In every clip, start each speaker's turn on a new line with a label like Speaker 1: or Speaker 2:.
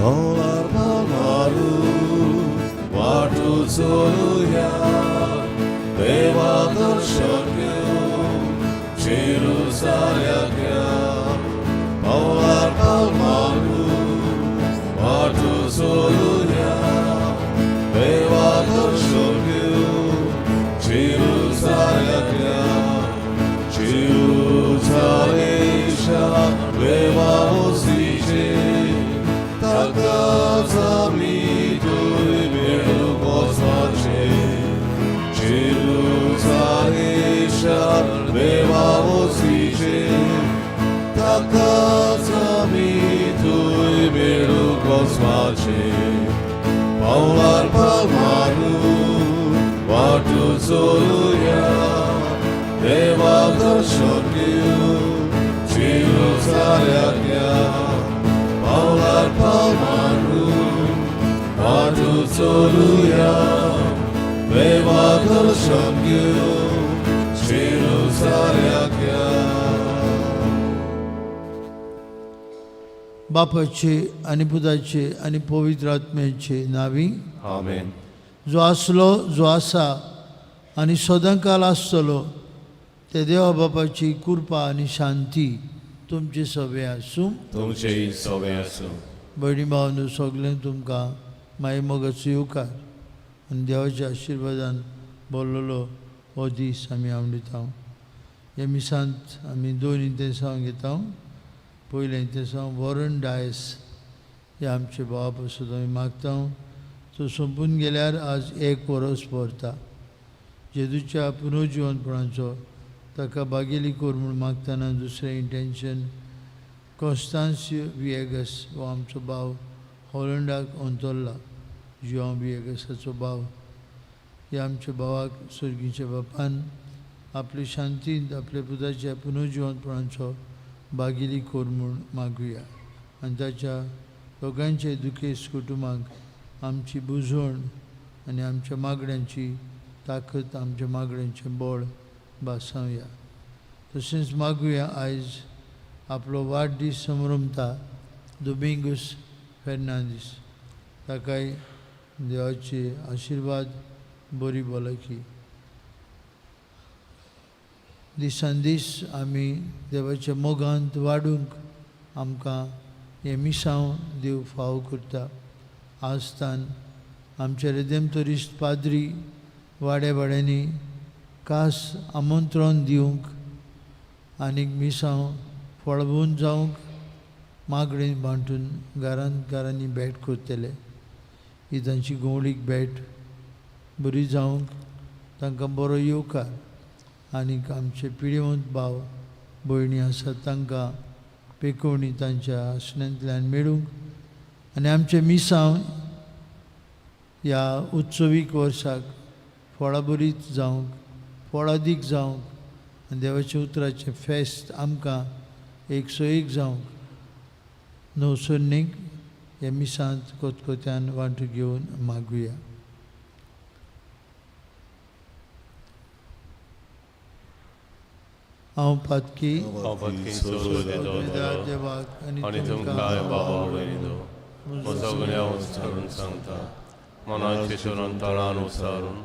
Speaker 1: पावलार पावल मारून वाटू चलुया, देवा दर्शन घेवन जेरुजाल्याक या. पावलार पावल मारून वाटू चलुया, देवा दर्शन घेवन जेरुजाल्याक या. जेरुजालेच्या देवा वस्तीचे, ताकाच आमी थंय मेळूंक वचपाचें. जेरुजालेच्या देवा वस्तीचे, ताकाच आमी थंय मेळूंक वचपाचें. पावलार पावल मारून वाटू चलुया, देवा दर्शन घेवन जेरुजाल्याक या. पावलार पावल मारून वाटू चलुया, देवा दर्शन घेवन जेरुजाल्याक या.
Speaker 2: बापाचे आनी पुताचे आनी पवित्र आत्म्याचे नावी.
Speaker 1: आमेन.
Speaker 2: जो आसलो, जो आसा आनी सदांकाल आसतलो ते देवा बापाची कृपा आनी शांती तुमचे सगळे आसूं.
Speaker 1: तुमचेय सगळे आसूं.
Speaker 2: भयणी भावांनो, सगळ्यांक तुमकां माई मोगाचो येवकार आनी देवाच्या आशिर्वादान बोल्लोलो हो दीस आमी आवडिता. ह्या मिसांत आमी दोन इंतेसांव घेता. पयलें इंतेसांव वॉरन डायस ह्या आमच्या भावा पासून आमी मागता. तो सोंपून गेल्यार आज एक वरस भरता. जेजूच्या पुनर्जिवनपणाचो ताका बागेली कर म्हूण मागतना, दुसरें इंटेन्शन कॉन्स्तान्सियो विएगस हो आमचो भाव हॉलंडाक अंतरला, जुआंव विएगसाचो भाव. ह्या आमच्या भावाक सर्गीच्या बापान आपले शांतींत आपल्या पुताच्या पुनर्जिवनपणाचो बागेली कर म्हूण मागुया आनी ताच्या लोकांचे दुखेस्त कुटुंबाक आमची बुजवण आनी आमच्या मागण्यांची ताकद, आमच्या मागण्यांचें बळ भासावया. तशेंच मागुया आयज आपलो वाडदीस समरमता दुमिंगूस फेर्नांदीस, ताकाय देवाचे आशिर्वाद, बरी भलायकी. दिसान दीस आमी देवाच्या मोगांत वाडूंक आमकां हें मिसांव देव फावो करता. आजतान आमचे रेदेमतोरिस्त पाद्री वाड्या वाड्यांनी खास आमंत्रण दिवंक आनीक मिसांव फळबून जावंक मागणी बांटून घरान घरांनी भेट करतले. ही तांची गोवळीक भेट बरी जावंक तांकां बरो येवकार आनीक आमचे पिडेवंत भाव भयणी आसात तांकां पेकोवणी तांच्या आसण्यांतल्यान मेळूंक आनी आमचें मिसांव ह्या उत्सवीक वर्साक फळाबरीत जावंक, फळादीक जावंक आनी देवाच्या उतराचें फेस्त आमकां 101 जावंक नवसरणीक ह्या मिसांत कोतकोत्यान वांटो घेवन मागुया. हांव पातकी
Speaker 1: हांव पातकी सोदून
Speaker 2: देवाक
Speaker 1: आनी तुमकां बाबा भयणीनो म्हजो गुन्यांव उच्चारून सांगता. मनाचे शरण तळान उसारून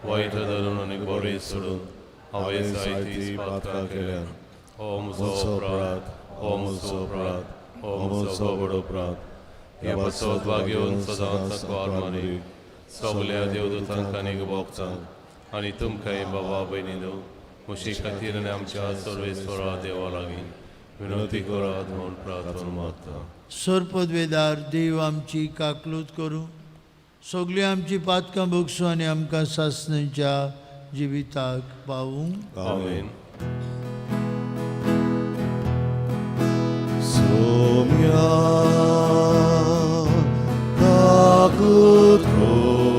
Speaker 1: वायट धरून आनी बरें सोडून हांवें जायतीं पातकां केल्यान. हो म्हजो अपराध, हो म्हजो अपराध, हो म्हजो व्हड अपराध. हे पासत वागेवन सदांच सांकवार मारी सगल्या देवदूतांक आनी भोगतांक आनी तुमकांय बाबा भयणीनो म्हजे खातीर आनी आमच्या सर्वेस्वरा देवा लागीं विनवती करात म्हूण प्रार्थना मागता.
Speaker 2: सरपदवेदार देव आमची काकलूत करूं, सगळीं आमची पातकां भोगसूं आनी आमकां सासणेच्या जिविताक पावूं.
Speaker 1: आमेन.
Speaker 3: सोम्या काकूत कर,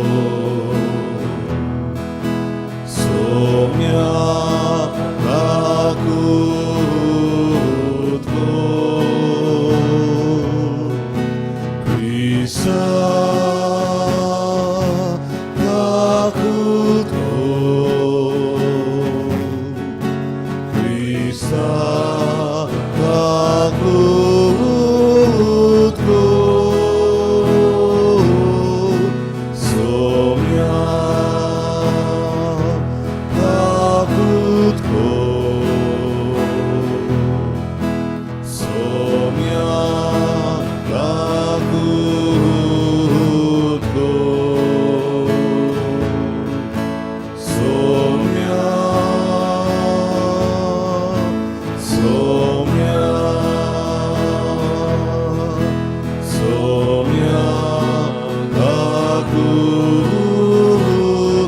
Speaker 3: सोम्या काकूत कर, क्रिस्ता काकूत कर, क्रिस्ता काकूत कर. Takut ko Somya takut ko Somya Somya Somya takut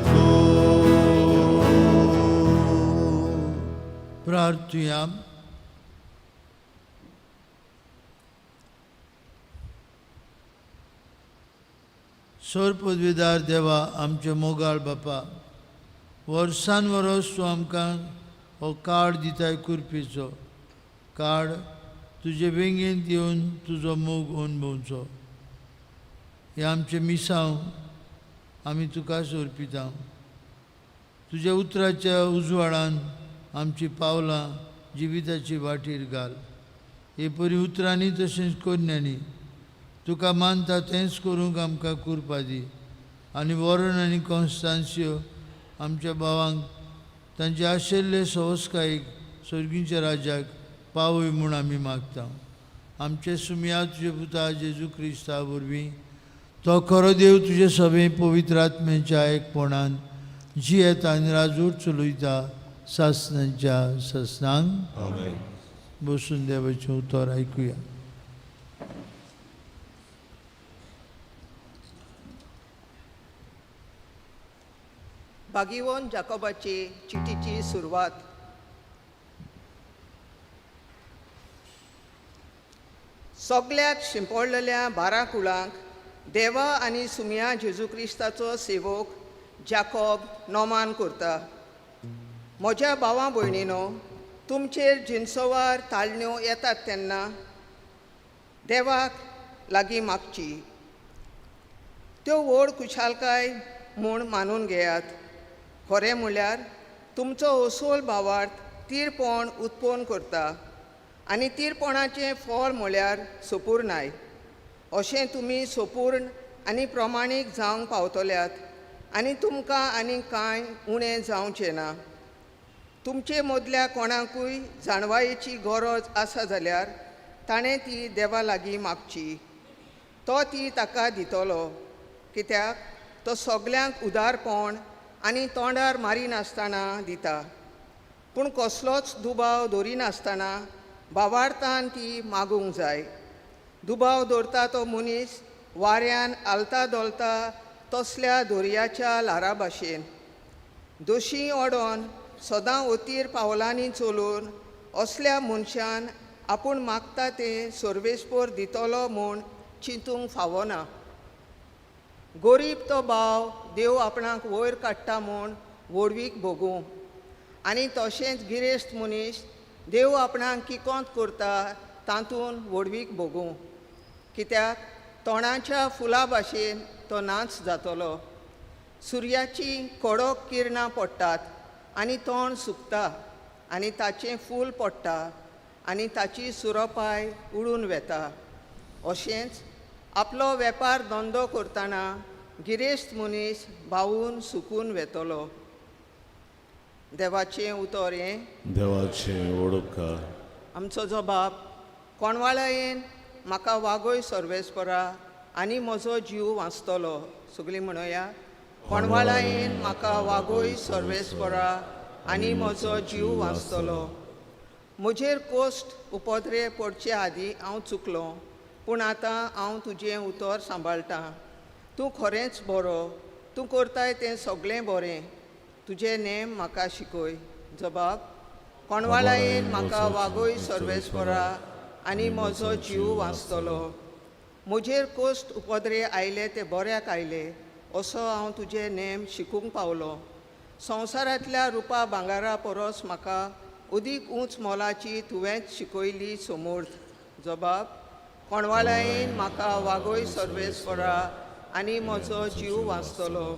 Speaker 3: ko
Speaker 2: प्रार्थुया. सोर पदवीदार देवा, आमचे मोगाळ बापा, वर्सान वरस तूं आमकां हो कार्ड दिताय, कुर्पीचो कार्ड. तुजे वेंगेंत येवन तुजो मोग अणभवचो हें आमचें मिसांव आमी तुका सोरपिता. तुज्या उतराच्या उजवाडान आमचीं पावलां जिविताची वाटेर घाल. हे परी उतरांनी तशेंच करण्यांनी तुका मानता तेंच करूंक आमकां कुरपा दी. आनी वॉरन आनी कॉन्स्तांसियो आमच्या भावांक तांचे आशिल्ले सवस्कायेक सर्गीच्या राज्याक पावय म्हूण आमी मागता. आमचे सुमया तुजे पुता जेजू क्रिस्ता वरवीं. तो खरो देव, तुजे सगळे पवित्र आत्म्याच्या एकपणान जियेता आनी राजूर चलयता सासनाच्या सासनांक.
Speaker 3: Amen.
Speaker 2: बसून देवाचें उतर आयकुया.
Speaker 4: बागीवन जाकोबाची चिटीची सुरवात. सगल्याक शिंपडलेल्या 12 कुळांक देवा आनी सुमया जेजू क्रिस्ताचो सेवक जाकोब नोमान करता. म्हज्या भावां भयणीनो, तुमचेर जिनसोवार ताळण्यो येतात तेन्ना देवाक लागीं मागची. त्यो व्हड खुशालकाय म्हूण मानून घेयात. खरें म्हळ्यार तुमचो असोल भावार्थ तीरपण उत्पन्न करता आनी तीरपणाचें फळ म्हळ्यार सोपूर्णाय. अशें तुमी सोपूर्ण आनी प्रमाणीक जावंक पावतल्यात आनी तुमकां आनी कांय उणें जावचें ना. तुमचे मदल्या कोणाकूय जाणवायेची गरज आसा जाल्यार ताणें ती देवा लागीं मागची. तो ती ताका दितलो, कित्याक तो सगल्यांक उदारपण आनी तोंडार मारिनासतना दिता. पूण कसलोच दुबाव दवरिनासतना भावार्थान ती मागूंक जाय. दुबाव दवरता तो मनीस वाऱ्यान आलता दोलता तसल्या दर्याच्या ल्हारा भाशेन. दोशी ओडोन सदां ओतीर पावलांनी चलून असल्या मनशान आपूण मागता तें सर्वेस्पोर दितलो म्हूण चिंतूंक फावना. गोरीब तो भाव देव आपणाक वयर काडटा म्हूण व्हडवीक भोगूं आनी तशेंच गिरेस्त मनीस देव आपणाक किकोंत करता तातूंत व्हडवीक भोगूं, कित्याक तोंडाच्या फुलां भाशेन तो नाच जातलो. सुर्याचीं कडक किरणां पडटात आनी तोंड सुकता आनी ताचें फूल पडटा आनी ताची सुरोपाय उडून वेता. अशेंच आपलो वेपार धंदो करतना गिरेस्त मनीस बावून सुकून वेतलो. देवाचें उतर हें.
Speaker 3: देवाचे ओडपकार.
Speaker 4: आमचो जो बाप कोणवाळायेन म्हाका वागय सर्वेस्परा आनी म्हजो जीव वाचतलो. सगळीं म्हणोया, कोणवाळायेन म्हाका वागय सर्वेस्परा आनी म्हजो जीव वाचतलो. म्हजेर कोश्ट उपद्रे पडचे आदीं हांव चुकलो, पूण आतां हांव तुजें उतर सांबाळटां. तूं खरेंच बरो, तूं करताय तें सगळें बरें. तुजे नेम म्हाका शिकय. जबाब, कोणवाळायेन म्हाका वागय सर्वेस्परा आनी म्हजो जीव वाचतलो. म्हजेर कोश्ट उपद्रे आयले ते बऱ्याक आयले, असो हांव तुजे नेम शिकूंक पावलो. संवसारांतल्या रुपा भांगरा परस म्हाका अदीक ऊंच मोलाची तुवेंच शिकयली समर्थ. जबाब, कोणवाळायेन म्हाका वागय सर्वेस्परा आनी म्हजो जीव वाचतलो.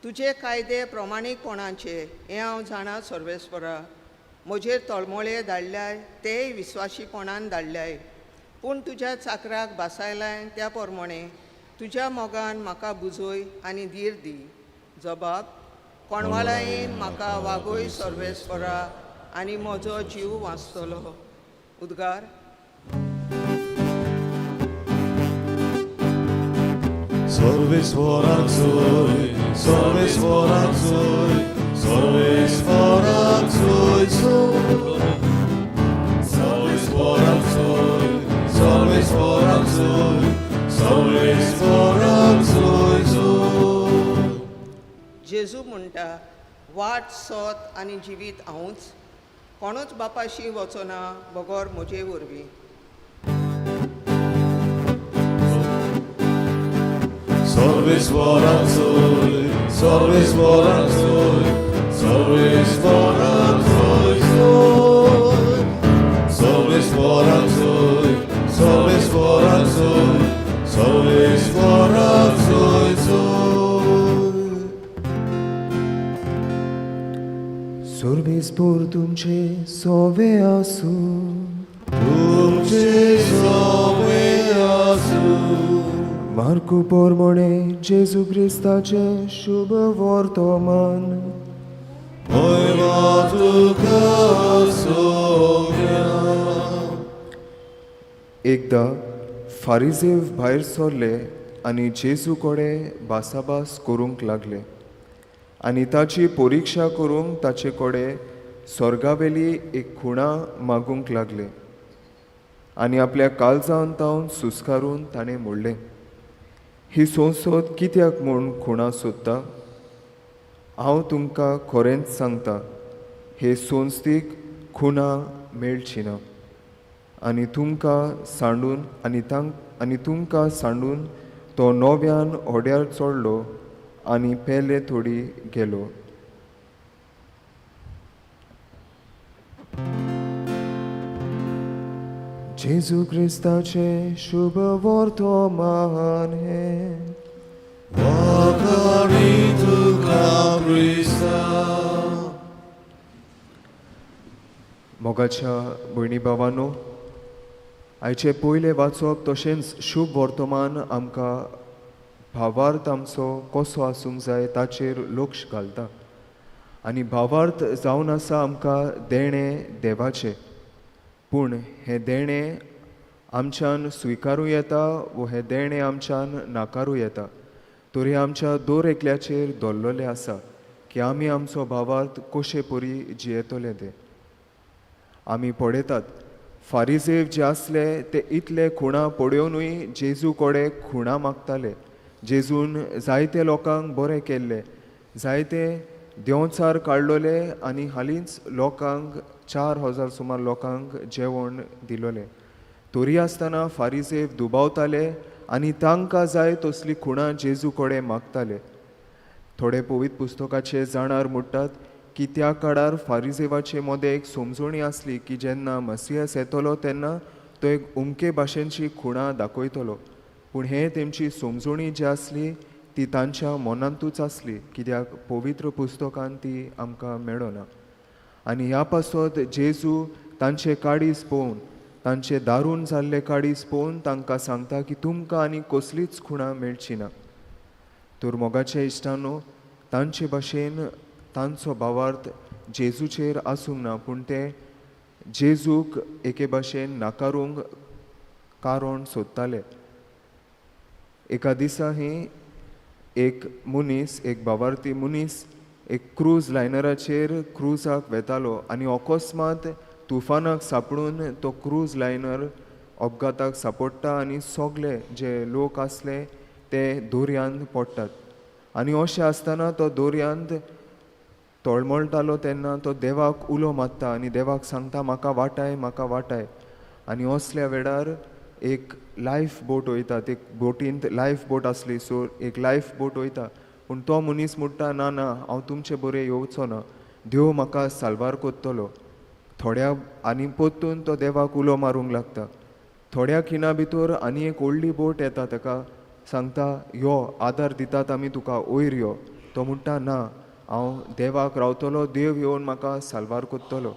Speaker 4: तुजे कायदे प्रमाणीकपणाचे हें हांव जाणा सर्वेस्परा. म्हजेर तळमळे धाडल्याय तेय विस्वाशीपणान धाडल्याय, पूण तुज्या चाकराक भासायलाय त्या प्रमाणे तुज्या मोगान म्हाका बुजय आनी धीर दी. जबाब कोणवाळायेन म्हाका वागोय सर्वेस्परा आनी म्हजो जीव वाचतलो. उद्गार.
Speaker 3: सर्वेस्वराक सोय, सर्वेस्वराक सोय, सर्वेस्वराक सोय सोय. सर्वेस्वराक सोय, सर्वेस्वराक सोय, सर्वेस्वराक सोय सोय.
Speaker 4: जेजू म्हणटा, वाट सत आनी जिवीत हांवूच, कोणूच बापाशी वचना बगर म्हजे वरवीं.
Speaker 3: सर्वेस्वराक सोय, सर्वेस्वराक सोय, सर्वेस्वराक सोय सोय. सर्वेस्वराक सोय, सर्वेस्वराक सोय, सर्वेस्वराक सोय सोय.
Speaker 5: सर्वेस्पोर तुमचे सोवे आसूं.
Speaker 3: तुमचे सोवे आसूं.
Speaker 5: मार्कू पोरमोणे जेजू क्रिस्ताचे शुभ वर्तमान.
Speaker 3: महिमा तुका सोव्या.
Speaker 5: एकदां फारिजेव भायर सरले आनी जेजू कडेन भासाभास करूंक लागले आनी ताची परिक्षा करूंक ताचे कडेन स्वर्गावेली एक खुणा मागूंक लागले. आनी आपल्या काळजान तावन सुस्कारून ताणें म्हणलें, ही संसद कित्याक म्हूण खुणा सोदता? हांव तुमकां खरेंच सांगता, हे संस्थेक खुणा मेळची ना. आनी तुमकां सांडून आनी तांक आनी तुमकां सांडून तो नव्यान होड्यार चडलो आनी पेले थोडी गेलो. जेजू क्रिस्ताचें शुभ वर्तमान हें.
Speaker 3: वाखाणी तुका क्रिस्ता.
Speaker 5: मोगाच्या भयणी भावांनो, आयचें पयलें वाचप तशेंच शुभ वर्तमान आमकां भावार्थ आमचो कसो आसूंक जाय ताचेर लक्ष घालता. आनी भावार्थ जावन आसा आमकां देणें देवाचें, पूण हें देणें आमच्यान स्विकारूं येता वो हें देणें आमच्यान नाकारूं येता. तर हें आमच्या दर एकल्याचेर दवरलेलें आसा की आमी आमचो भावार्थ कशे परी जियेतले ते. आमी पळयतात फारिजेव जे आसले ते इतले खुणा पळोवनूय जेजू कडेन खुणा मागताले. जेजून जायते लोकांक बरें केल्ले, जायते देंवचार काडलोले आनी हालींच लोकांक 4000 सुमार लोकांक जेवण दिलोलें. तरी आसतना फारिजेव दुबावताले आनी तांकां जाय तसली खुणां जेजू कडेन मागताले. थोडे पवित्र पुस्तकाचे जाणार म्हणटात की त्या काळार फारिजेवाचे मदें एक समजणी आसली की जेन्ना मसियास येतलो तेन्ना तो एक उमके भाशेनची खुणां दाखयतलो. पूण हें तेमची समजणी जी आसली ती तांच्या मनांतूच आसली, कित्याक पवित्र पुस्तकान ती आमकां मेळना. आनी ह्या पासत जेजू तांचे काडीस पळोवन, तांचे दारून जाल्ले काडीस पळोवन तांकां सांगता की तुमकां आनी कसलीच खुणां मेळची ना. तर मोगाचे इश्टानो, तांचे भाशेन तांचो भावार्थ जेजूचेर आसूंक ना, पूण ते जेजूक एके भाशेन नाकारूंक कारण सोदताले. एका दिसा ही एक मनीस, एक भावार्थी मनीस एक क्रूज लायनराचेर क्रुजाक वेतालो आनी अकस्मात तुफानाक सापडून तो क्रूज लायनर अपघाताक सापडटा आनी सगळे जे लोक आसले ते दोरयांत पडटात. आनी अशें आसतना तो दोरयांत तळमळटालो तेन्ना तो देवाक उलो मारता आनी देवाक सांगता, म्हाका वाटाय, म्हाका वाटाय. आनी असल्या वेळार एक लायफ बोट वयता, ते बोटींत लायफ बोट आसली, सो एक लायफ बोट वयता. पूण तो मनीस म्हणटा, ना ना, हांव तुमचे बरें येवचो ना, देव म्हाका साल्वार करतलो. थोड्या आनी परतून तो देवाक उलो मारूंक लागता. थोड्या खिणा भितर आनी एक व्हडली बोट येता, ताका सांगता, यो आदार दितात आमी तुका, वयर यो. तो म्हणटा, ना, हांव देवाक रावतलो, देव येवन म्हाका साल्वार करतलो.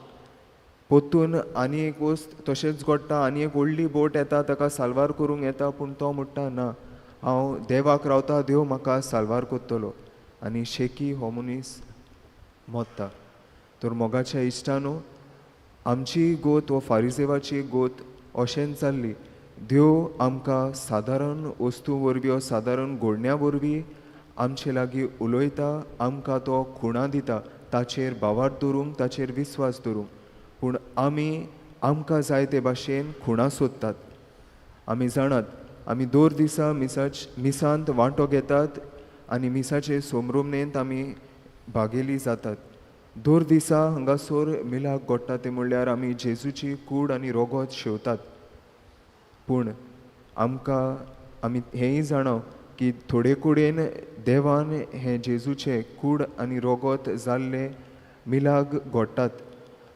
Speaker 5: परतून आनी एक वस्त तशेंच घडटा, आनी एक व्हडली बोट येता, ताका साल्वार करूंक येता, पूण तो म्हणटा, ना, हांव देवाक रावता, देव म्हाका साल्वार करतलो. आनी शेकी हो मनीस मोत्ता. तर मोगाच्या इश्टानो, आमची गोत वो फारिजेवाची गोत अशेंच जाल्ली. देव आमकां सादारण वस्तू वरवीं वो सादारण घोडण्या वरवीं आमचे लागीं उलयता, आमकां तो खुणा दिता ताचेर भावार्थ दवरूंक, ताचेर विस्वास दवरूंक. पूण आमी आमकां जाय ते भाशेन खुणा सोदतात. आमी जाणात आमी दर दिसा मिसांत वांटो घेतात आनी मिसाचे सोमरोमनेंत आमी भागेली जातात. दर दिसा हांगासर मिलाक घडटा तें म्हणल्यार आमी जेजूची कूड आनी रोगोत शेवतात. पूण आमकां आमी हेंय जाणा की थोडे कडेन देवान हें जेजूचें कूड आनी रोगोत जाल्लें मिलाग घडटात.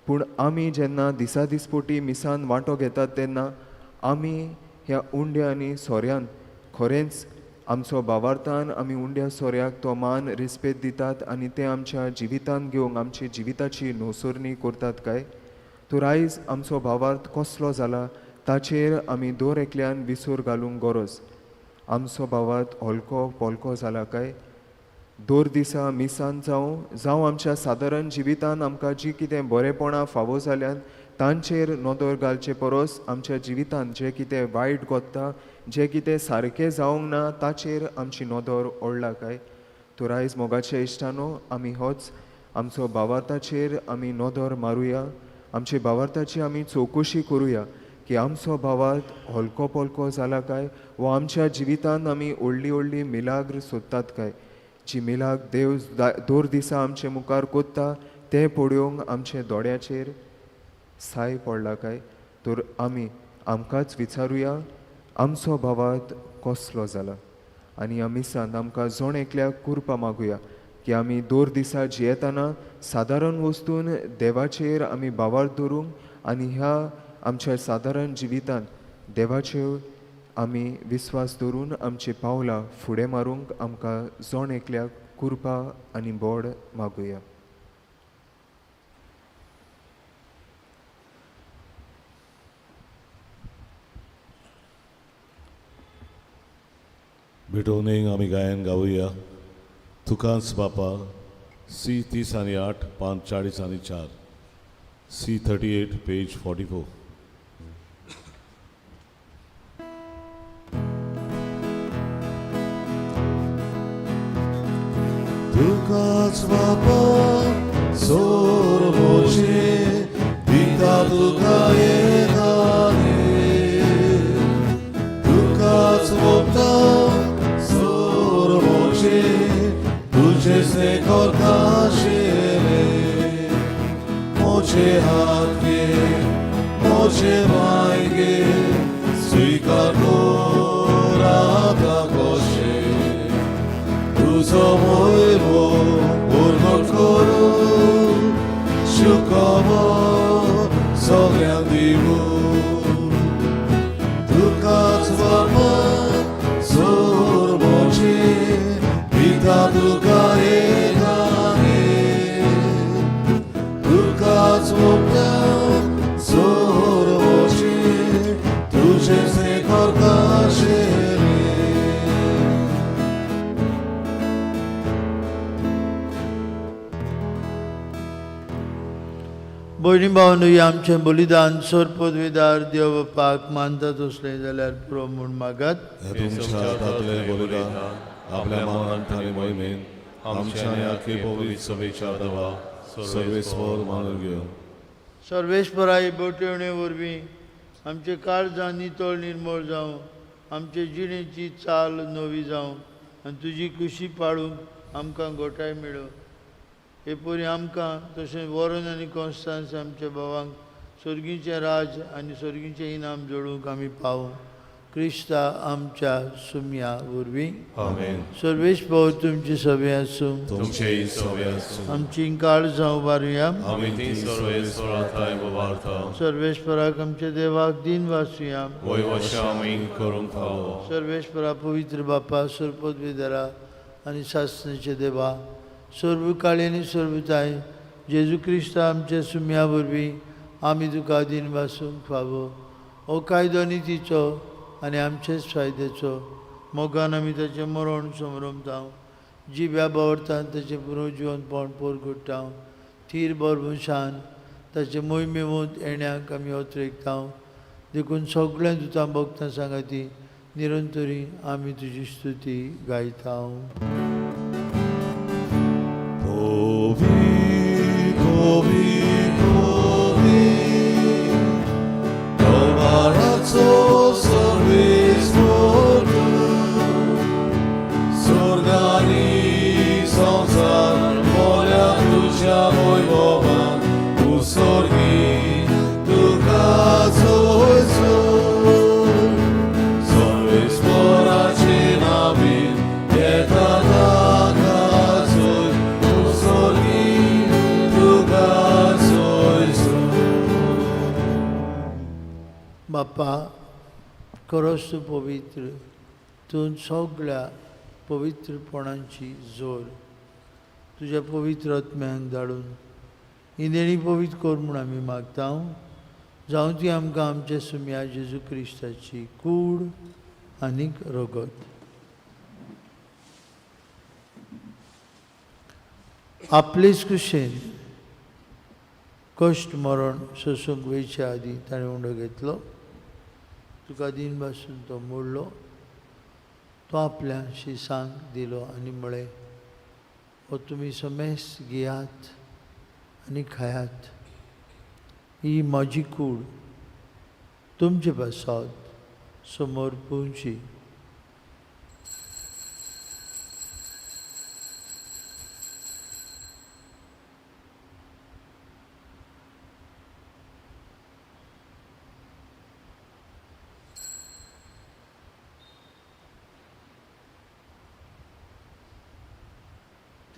Speaker 5: पूण आमी जेन्ना दिसा दिसपोटी मिसान वांटो घेतात तेन्ना आमी ह्या उंड्या आनी सोऱ्यान खरेंच आमचो भावार्थान आमी उंड्या सोऱ्याक तो मान रेस्पेद दितात आनी तें आमच्या जिवितान घेवंक आमची जिविताची नोसरणी करतात काय? तर आयज आमचो भावार्थ कसलो जाला ताचेर आमी दर एकल्यान विसर घालूंक गरज. आमचो भावार्थ हलको पोलको जाला काय? दर दिसा मिसान जावं जावं आमच्या सादारण जिवितान आमकां जी कितें बरेपणां फावो जाल्यान तांचेर नदर घालचे परस आमच्या जिवितान जें कितें वायट घडटा, जें कितें सारकें जावंक ना ताचेर आमची नदर ओडला काय? तर आयज मोगाच्या इश्टानो, आमी होच आमचो भावार्थाचेर आमी नदर मारुया, आमचे भावार्थाची आमी चवकशी करुया की आमचो भावार्थ हलको पोलको जाला काय वो आमच्या जिवितान आमी व्हडली व्हडली मिलाग्र सोदतात काय? जी मिलाग देव दर दिसा आमचे मुखार कोत्ता तें पळोवंक आमचे दोळ्याचेर साय पडला काय? तर आमी आमकांच विचारुया आमचो भावार्थ कसलो जाला आनी ह्या मिसान आमकां जण एकल्याक कुरपा मागुया की आमी दर दिसा जियेतना सादारण वस्तून देवाचेर आमी भावार्थ दवरूंक आनी ह्या आमच्या सादारण जिवितान देवाचेर आमी विस्वास दवरून आमची पावलां फुडें मारूंक आमकां जण एकल्याक कुरपा आनी बोड मागुया.
Speaker 1: भेटोवणेक आमी गायन गावया तुकांच बापा सी 30 आनी 8 5 40 आनी 4 सी 38 पेज 44.
Speaker 3: तुकाच बापा सोरमोचे दिता तुका येताने, तुकाच मोगता सोरमोचे तुझे से करताशिले, मोचे हात घे मोचे पांय घे स्वीकार कर आतां कशे, तुजो मोयमो उरगट करून सुखबर सगळ्यांक दिवूं. तुकाच बापा सोरमोचे दिता तुका येताने, तुकाच मोगता सोरमोचे तुझे से करताशिले.
Speaker 2: भयणी भावनो, आमचें बलिदान सोर पदवीदार देव बापाक मानता तसलें जाल्यार पुरो म्हूण मागात.
Speaker 1: हे तुमच्या हातांतलें बलिदान आपल्या मानान आनी मोहिमेन आमच्या आनी आख्खे पवित्र सभेच्या देवा सर्वेस्वर मानून घेवन
Speaker 2: सर्वेस्परा ही बोटेवणे वरवीं आमचे काळजां नितळ निर्मळ जावं, आमचे जिणेची चाल नवी जावं आनी तुजी खुशी पाळूंक आमकां गोठाय मेळूं. हे परी आमकां तशेंच वॉरन आनी कॉन्स्टांस आमच्या भावांक सर्गीचें राज आनी सर्गीचें इनाम जोडूंक आमी पावूं. क्रिस्ता आमच्या सुमया वरवीं.
Speaker 1: आमेन.
Speaker 2: सर्वेस्पर तुमची सभे आसूं.
Speaker 1: तुमचेय सभे आसूं.
Speaker 2: आमची काळजां उबारुया.
Speaker 1: आमी ती सर्वेस्परा थांय उबारता.
Speaker 2: सर्वेस्पराक आमच्या देवाक दिन वाचुया.
Speaker 1: वयवशा आमी करूंक फावो.
Speaker 2: सर्वेस्परा पवित्र बापा सर्वपदवीधरा आनी सासणेचे देवा, सर्व काळी आनी सर्वताय जेजू क्रिस्ता आमच्या सुम्या वरवीं आमी तुका दिन वासूंक फावो. हो कायदो नितीचो आनी आमचेच फायद्याचो मोगान आमी ताचें मरण समरमता. जिब्या बावरतान ताचें पुनर्जिवनपण पोरगुट्टा थीर बरभुशान ताचे मोहिमेवंत येण्याक आमी अत्रेकता देखून सगळ्यां दुतां भक्तां सांगाती निरंतरी आमी तुजी स्तुती गायता. बापा खरोच तूं पवित्र, तूं सगळ्या पवित्रपणांची जोर तुज्या पवित्र आत्म्यान धाडून ही देणी पवित्र कर म्हूण आमी मागता. जावं ती आमकां आमच्या सुम्या जेजू क्रिस्ताची कूड आनीक रगत. आपलेच कुशेन कश्ट मरण सोसूंक वयचे आदीं ताणें उंडो घेतलो, तुका दिन बासून तो मोडलो, तो आपल्या शिसांक दिलो आनी म्हळें, हो तुमी समेस घेयात आनी खायात, ही म्हजी कूड तुमचे पासत समोर पुवची.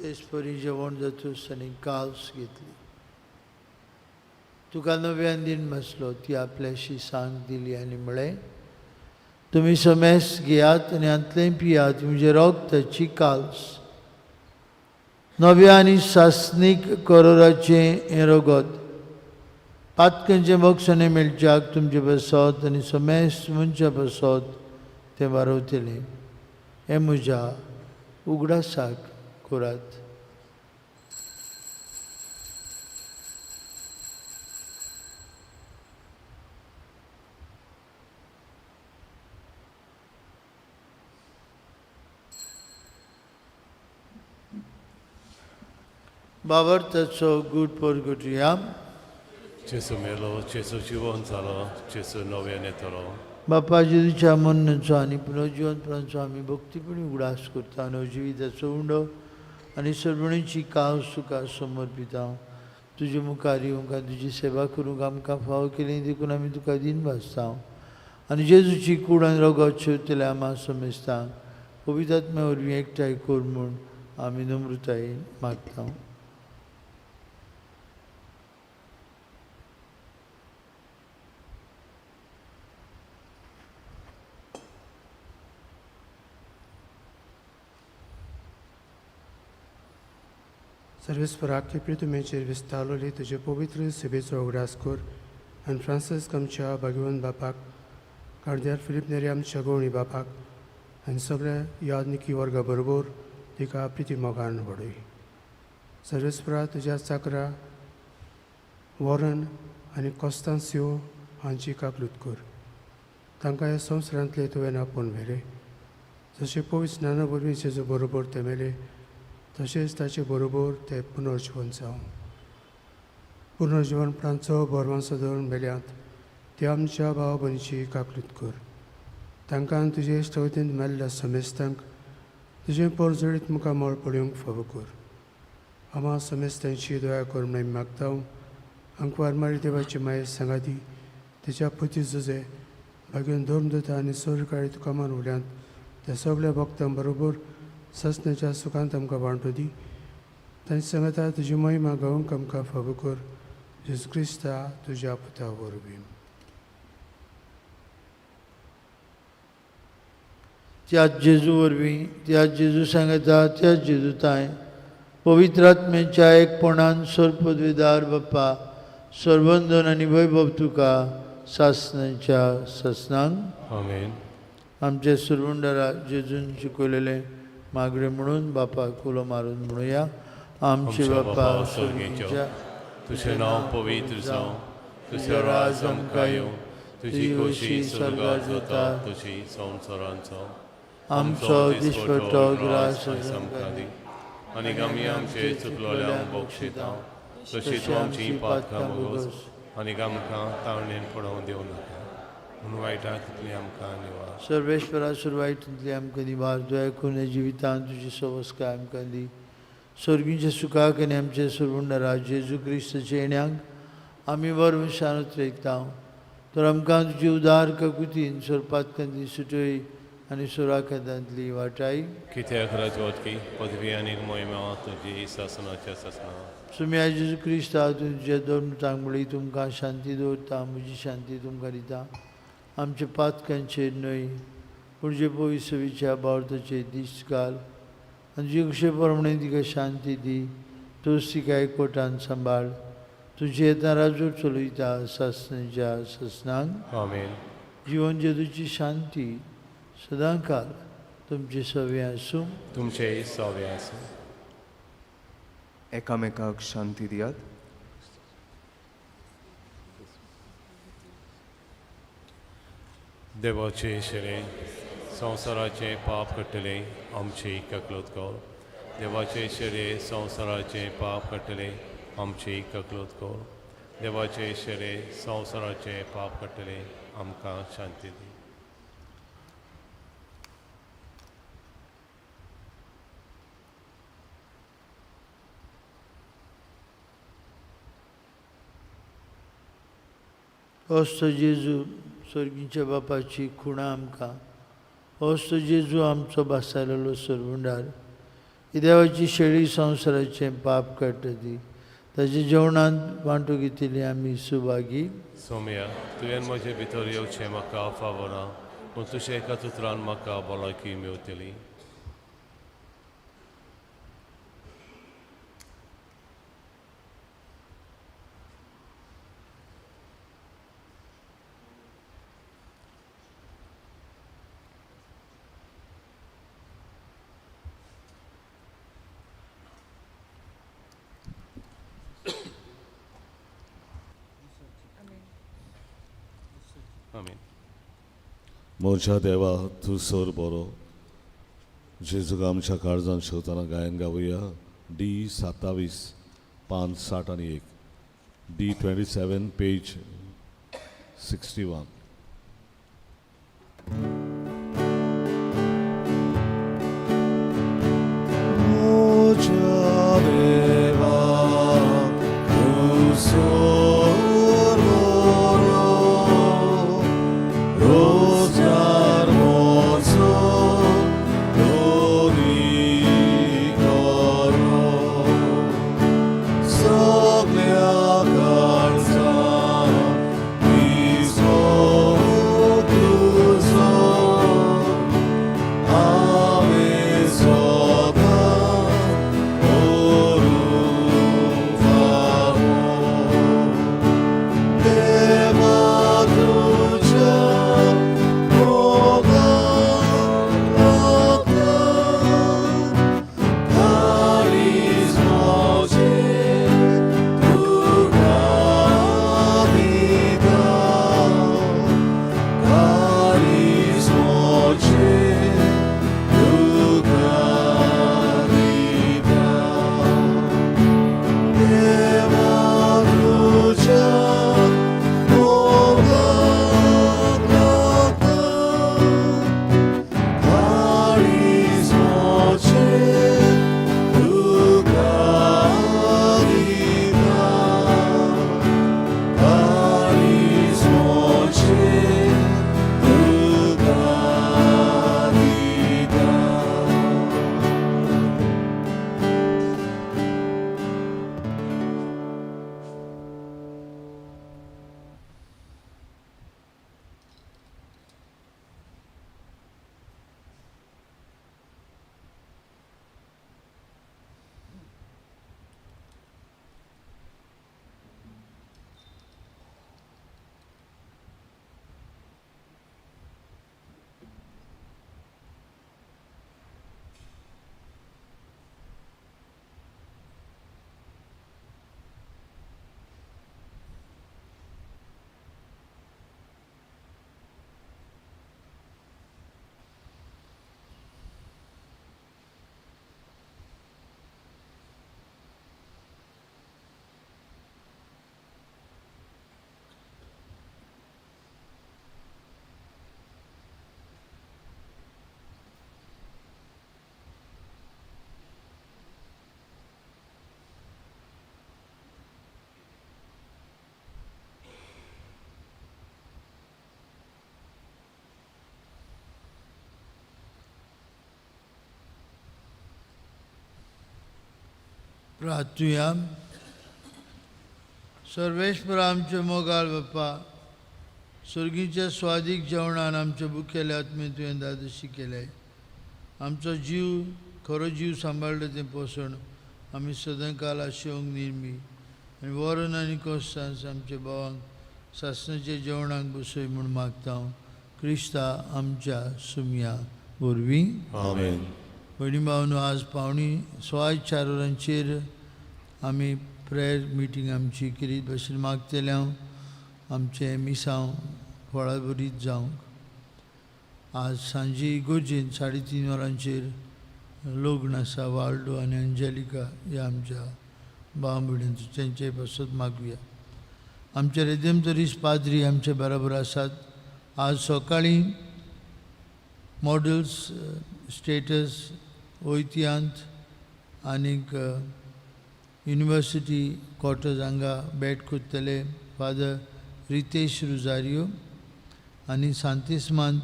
Speaker 2: तेच परी जेवण जातूच आनी काल्स घेतली, तुका नव्यान दिन बसलो, ती आपल्याशी सांग दिली आनी म्हळें, तुमी समेस घेयात आनी हांतलें पियात, म्हणजे रगताची काल्स नव्या आनी सासणीक करोराचें हें रगत पातकांचें बक्षणें मेळच्याक तुमचे पासत आनी समेस मनशा पासत तें वारवतलें. हें म्हज्या उगडासाक करात. बाबर्थाचो गूट परगटुया.
Speaker 1: जेजू मेलो, जेजू जिवन जालो, जेजू नव्यान येतलो.
Speaker 2: बापा जेजूच्या मरणाचो आनी पुनर्जिवनपणाचो आमी भक्तीपणी उगडास करता. नवजिविताचो उंडो आनी सर्वणीची कावस तुका समर्पिता. तुजे मुखार येवंक आनी तुजी सेवा करूंक आमकां फावो केली देखून आमी तुका दिन भासता. आनी जेजूची कूड आनी रगत शेवतल्या आमा समेस्तांक पवित्र आत्म्या वरवीं एकठांय कर म्हूण आमी नम्रतायेन मागता.
Speaker 6: सर्वेस्पराक प्रितुमेचेर विस्तारलोली तुजे पवित्र सेवेचो उगडास कर आनी फ्रांसीस्क आमच्या भाग्यवंत बापाक, कार्द्यार फिलीप नेरी आमच्या गवणी बापाक आनी सगळ्या यादनिकी वर्गा बरोबर तिका प्रिती मोगान व्हडय. सर्वेस्परा तुज्या चाकरा वॉरन आनी कॉस्तांसियो हांची काकलूत कर. तांकां ह्या संवसारांतले तुवें आपोवन व्हेले, जशें पवित्र ज्ञाना वरवीं जेजू बरोबर ते मेले तशेंच ताचे बरोबर ते पुनर्जिवन जावं. पुनर्जिवनपणाचो भरवंसो धरून मेल्यात ते आमच्या भाव भयणीची काकलूत कर. तांकां तुजे इश्टागतींत मेल्ल्या समेस्तांक तुजें परजळीत मुखामळ पळोवंक फावो कर. आमा समेस्तांची दया कर म्हूण मागता. अंकवार मारी देवाची माये सांगाती तेच्या पुती जुजे भाग्योन धर्मदूता आनी सोरकाळी तुका मान उल्यांत त्या सगळ्या भक्तां बरोबर ससण्याच्या सुखांत आमकां वांटो दी. तांचे सांगता तुजी महिमा गावंक आमकां फावो कर. जेजू क्रिस्ता तुज्या पुता वरवीं.
Speaker 2: त्याच जेजू वरवीं, त्याच जेजू सांगता, त्याच जेजू ताय पवित्र आत्म्याच्या एकपणान सर्पद्विदार बाप्पा सर्वंदन आनी वैभव तुका सासणाच्या सासणांक.
Speaker 1: आमेन.
Speaker 2: आमच्या सुरवंडरा जेजून शिकवलेलें मागणें म्हणून बापाक उलो मारून म्हणुया. आमचे बापा स्वर्गीच्या,
Speaker 1: तुजें नांव पवित्र जावं, तुजें राज आमकां येवं, तुजी खोशी स्वर्गात जाता तशी संवसारांत जावं.
Speaker 2: आमचो दिसपट्टो ग्रास
Speaker 1: आयज आमकां दी आनी आमी आमचे चुकलोल्यांक बक्षिता तशी तूं आमची पातकां भोगोस आनी आमकां ताळणेन पडोवंक दिवं नाका, पूण वायटांतली आमकां निवार.
Speaker 2: सर्वेश्वरा सुरवायटींतली आमकां निवार. दया करून जिवितांत तुजी सवस्काय आमकां दी. स्वर्गीच्या सुखाक आनी आमचे सुरवुंडरा जेजू क्रिस्ताच्या येण्याक आमी वरवशान उतरयता. तर आमकां तुजी उदार ककुतीन सोरपातकांतली सुटय आनी सोराखातांतली वाटाय.
Speaker 1: कित्याक राजवटकी पदवी आनी मोहिमा तुजी सासनाच्या सासना.
Speaker 2: सुम्या जेजू क्रिस्ता, तुमच्या दोन तांगबळी तुमकां शांती दवरता, म्हजी शांती तुमकां दिता. आमच्या पातकांचेर न्हय पूण जे पविसवीच्या बावताचेर दीस घाल आनी तुजे कशे प्रमाणे तिका शांती दी. तूंच तिका एकवटान सांबाळ. तुजे येता राजूर चलयता सासनाच्या सासनांक.
Speaker 1: आमेन.
Speaker 2: जिवन जेजूची शांती सदांकाल तुमचे सवे आसूं.
Speaker 1: तुमचेय सवे आसूं.
Speaker 5: एकामेकाक शांती दियात.
Speaker 1: देवाचे शेरे संवसाराचें पाप काडटले आमची ककलोत कर. देवाचे शेरे संवसाराचें पाप काडटले आमची ककलोत कर. देवाचे शेरे संवसाराचें पाप काडटले आमकां शांती दी.
Speaker 2: होस्तो जेजू स्वर्गीच्या बापाची खुणा आमकां. होस्तो जेजू आमचो भासायलेलो सरवुंडार. ही देवाची शेळी संवसाराचें पाप काडटा ती ताच्या जेवणांत वांटो घेतिल्ली आमी सुभागी.
Speaker 1: सोम्या, तुवें म्हजे भितर येवचें म्हाका फावना, पूण तुज्या एका उतरान म्हाका भलायकी मेवतली. आमेन.
Speaker 3: म्हज्या देवा, तूं सर बरो. जेजूक आमच्या काळजान शेवतना गायन गावया. डी 27 5 60 आनी 1, डी 27 पेज 61. म्हज्या देवा, तूं सर बरो, रोजगार म्हजो दोनी करो, सगल्या काळजान दिसो तुजो, हांवें सदां
Speaker 2: प्रार्थुया. सर्वेस्पर आमचे मोगाळ बाप्पा, सर्गीच्या स्वादीक जेवणान आमच्या बुकेल्या आत्मे तुवें दादशी केलें. आमचो जीव खरो जीव सांबाळ्ळो तें पोसण आमी सदांकाल आशेवंक निर्मी आनी वॉरन आनी कोस्तांस आमच्या भावांक सासणाच्या जेवणाक बसय म्हूण मागता हांव क्रिस्ता आमच्या सुमया वरवीं.
Speaker 1: आमेन.
Speaker 2: भयणी भावनो, आज 3:45 वरांचेर आमी प्रेयर मिटींग आमची किरीत भशेन मागतले हांव आमचें मिसांव फळाभरीत जावंक. आज सांजे इगोर्जेन 3:30 वरांचेर लग्न आसा वाल्डो आनी अंजेलिका ह्या आमच्या भाव भयणींचो, तेंचे पासत मागुया. आमचे रेदेमतरीस पाद्री आमचे बराबर आसात. आज सकाळीं मॉडल्स स्टेटस ओयतियांत आनीक युनिवर्सिटी क्वॉर्टर्स हांगा भेट करतले फादर रितेश रुजारियो आनी सांतिस्मांत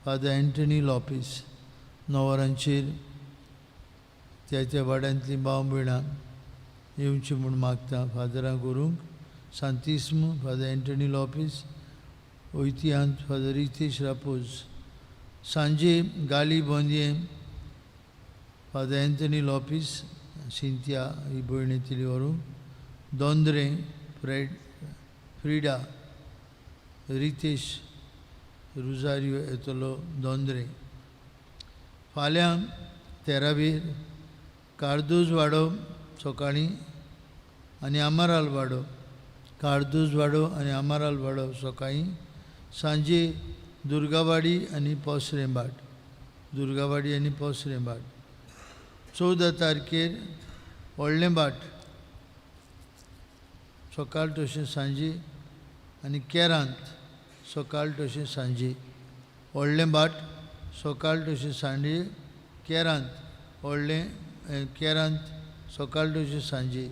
Speaker 2: फादर एंटनी लोपीस. 9 वरांचेर त्या त्या वाड्यांतलीं भाव भयणां येवची म्हूण मागता फादरां करूंक. सांतिस्म फादर एंटनी लोपीस, ओयतियांत फादर रितेश रापोज. सांजे गाली बोंदये फादर एंथनी लोपीस, सिंतिया ही भयण येतली व्हरूंक. दोंद्रे फ्रिडा रितेश रुजारियो येतलो दोंद्रे. फाल्यां तेरावीर कार्दोज वाडो सकाळीं आनी आमाराल वाडो, कार्दोज वाडो आनी आमाराल वाडो सकाळीं. सांजे दुर्गावाडी आनी पोसरेंबाट, दुर्गावाडी आनी पोसरेंबाट. 14 तारखेर व्हडलें बाट सकाळ तशें सांजे आनी केरांत सकाळ तशें सांजे. व्हडलें बाट सकाळ तशें सांजे, केरांत व्हडलें केरांत सकाळ तशें सांजे.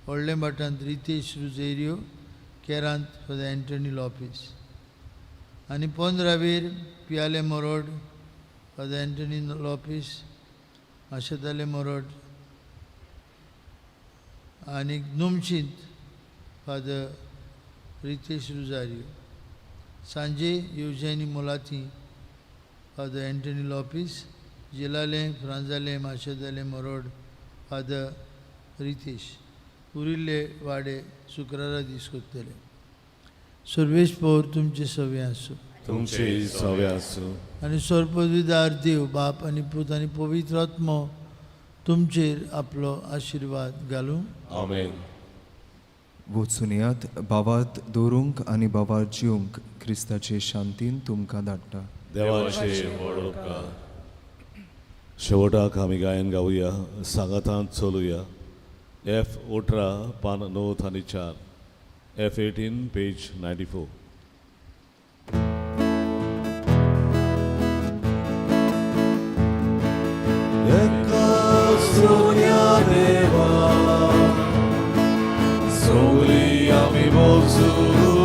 Speaker 2: व्हडलें भाटांत रितेश रुजेरियो, केरांत फादर एंटनी लोपीस. आनी 15वेर पियाले मोरोड फादर एंटनी लोपीस, माशेताले मोरोड आनी नुमशींत फादर रितेश रुजारियो. सांजे येवजणी मुलाती फादर एंटनी लोपीस, जिलाले फ्रांजाले माशेताले मोरोड फादर रितेश. उरिल्ले वाडे शुक्रारा दीस करतले. सर्वेश पौर तुमचे सवे आसूं.
Speaker 1: तुमचे सवे आसूं.
Speaker 2: आनी सर्पविदार देव बाप आनी पूत आनी पवित्र आत्मो तुमचेर आपलो आशिर्वाद घालूं.
Speaker 1: आमेन.
Speaker 5: वचून येयात भावार्थ दवरूंक आनी भावार्थ जिवंक. क्रिस्ताचे शांतीन तुमकां धाडटा.
Speaker 1: देवाचे व्हड उपकार. शेवटाक आमी गायन गावया, सांगातान चलुया. एफ 18 पान 9 आनी 4, एफ 18 पेज 94. एका सोन्या देवा सगळी आमी वचूया.